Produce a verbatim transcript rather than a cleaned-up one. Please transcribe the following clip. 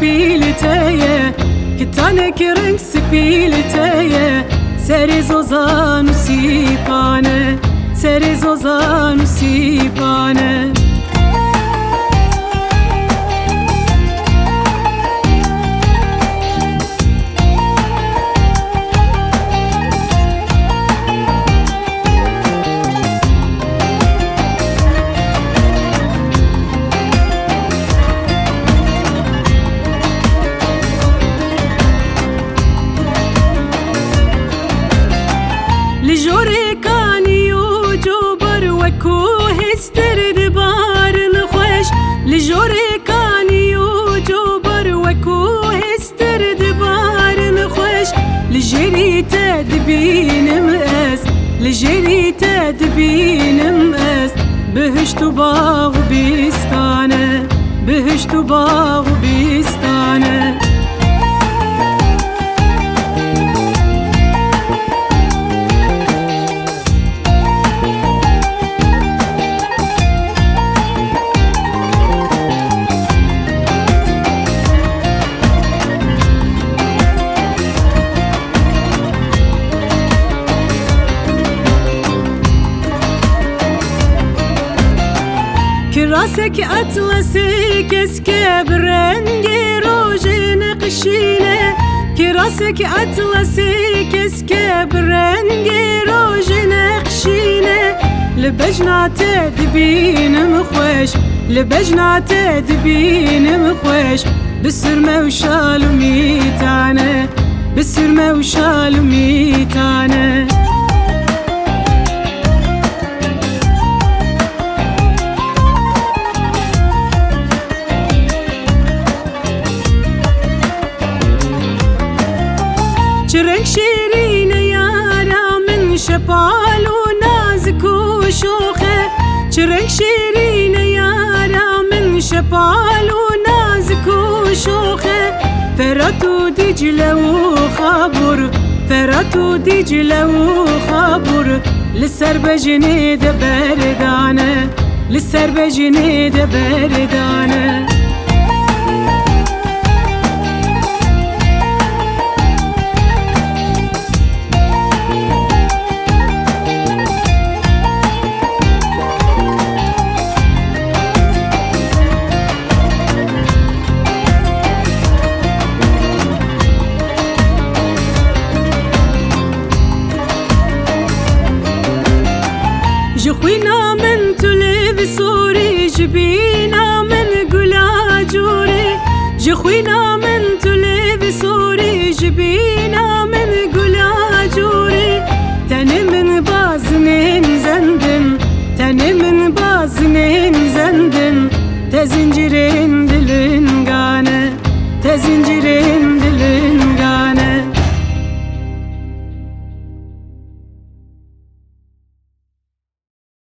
Pî li te ye, ki tanekî reng spî li te ye. Serê zozan û sîpan e, serê zozan û sîpan e. Li jorê kanî û cobir wekû hêstir dibarin xweş. Li jorê kanî û cobir wekû hêstir dibarin xweş. Li jêrî te dibînim ez, li jêrî te dibînim ez. Bihişt û bax û bîstan e, bihişt û bax û bîstan e. Kirasek etlasê keske bi rengê rojê neqişîne. Kirasek etlasê keske bi rengê rojê neqişîne. Li bejna te dibînim xweş, li bejna te dibînim xweş. Bi sirme û şal û mîtane, bi sirme û şal û mîtane. Çi reng şêrîn e yara min, şepal û nazik û şox e. Çi reng şêrîn e yara min, şepal û nazik û şox e. Ferat û Dicle û Xabûr, Ferat û Dicle û Xabûr li ser bejinê de berdane, li ser bejinê de berdane. Ji xwîna min tu lê bi sorî, ji bîna min gula cûrî. Ji xwîna min tu lê bi sorî, ji bîna min gula cûrî. Tenê min bazinên zendin, tenê min bazinên zendin. Te zincirê